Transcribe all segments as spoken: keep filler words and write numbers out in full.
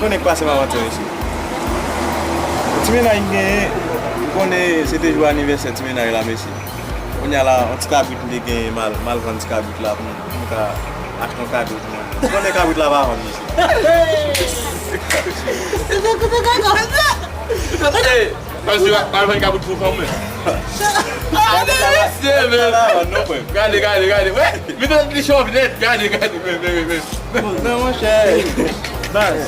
Konnen k pase m ap antre, mesye. Ti mennaj m genyen, m konnen se te jou anivèsè ti mennaj la, mesye. Kounye a la, yon ti kabrit m te genyen, m al, m al vann ti kabrit la pou m, pou m ka achte yon kado pou mwen. M konnen kabrit la pa vann, mesye. Kote, kote kaka? Hey, pase pa, pa vann kabrit pou fanm, men. Gade, mesye, men. Gade, gade, gade. Wè, men li chòv nèt. Gade, gade, men, men, men, men. Non, monchè. Baz.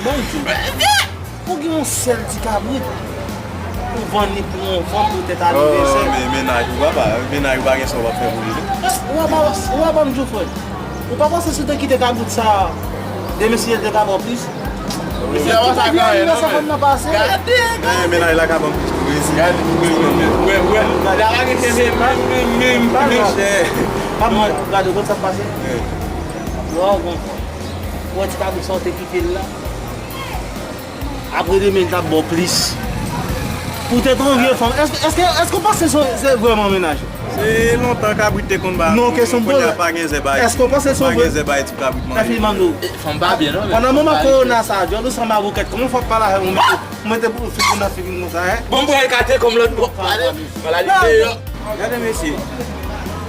Bon, di. Ou gen yon sèl ti kabrit. Ou vann li pou yon fanm poutèt anivèsè. Oh, men mennaj ou papa, mennaj ou pa gen sa w ap fè pou li, non? Ou pa, ou pa ban m jou, frè. Ou pa panse si w te kite kabrit sa, demen si l te ka ba w plis? Mesye, ou pa sa ka wè, non, men. Gade, gade. Men mennaj la ka ban m plis tou, wi, si. Gade, wè, wè, wè. La pa gen kenbe, pa menm, menm, menm. Monchè. Pa mwen, gade, ou konn sa k pase? Yo, bon. Ou wè ti kabrit sa w te kite l la? Apre demen, l t ap ba w plis. Poutèt yon vye fanm. Èske, èske, èske w panse se, se vrèman mennaj ou? Se lontan kabrit te konn ba. Non, kesyon m poze. Kounye a pa gen zèb a. Èske w panse se vrè? Pa gen zèb a ti kabrit manje. Fè fil mande w. Fanm pa byen, non, men. Pandan moman kowona sa, djòl ou sanble a bokèt. Kòman fò w pale avè yon moun, ou mete figi nan figi konsa, en? Bon, m pral ekate kòm lòt bò. Pale. Pale deyò. Gade mesye,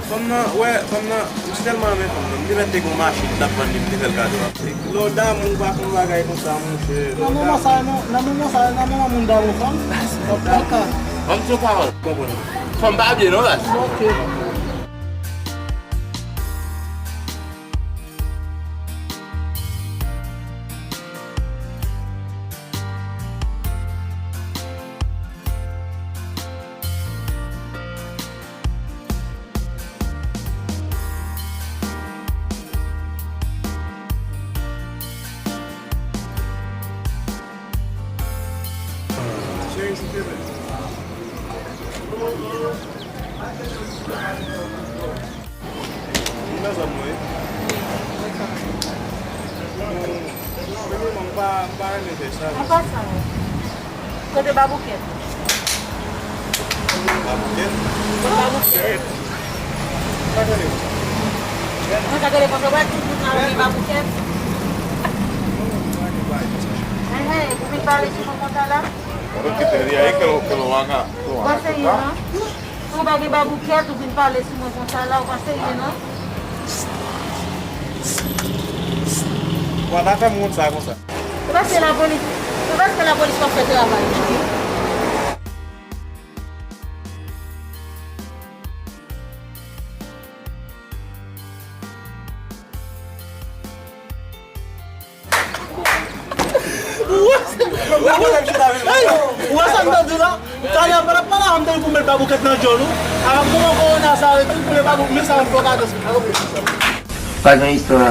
fanm nan, wè, fanm nan, m si tèlman renmen fanm nan, m te mèt te gen yon machin, m t ap vann li, m te fè l kado a. Lè w damou, ou pa fè yon bagay konsa, monchè. Nan moman sa, nan, nan moman sa, nan moman moun damou fanm, w ap pa ka. Ban m di yon pawòl. Konprann. Fanm pa byen, non, baz. Ok. Cheri, silvouplè. Vin nan zòn mwen, wi. Premyèman, m pa, m pa renmen fè sa. An pasan, kote Baboukèt? Baboukèt? Kote Baboukèt? Sa k rele? Mwen sa k rele konsa, wè tout moun nan rele Baboukèt. Enhen, ou vin pale sou mwen konsa la? Ou pa serye, non? Si w pa gen Baboukèt, ou vin pale sou mwen konsa la, ou pa serye, non? Bon, n a fè m wont sa konsa. Se paske lapolis, se paske lapolis pa fè travay li. Ou wè sa m tande la? Talè a pa t ap pale a m tande pou met Baboukèt nan djòl ou. Avèk moman kowona sa yo tou, pou met Baboukèt, men sa m fè w ka danse. Pa gen istwa.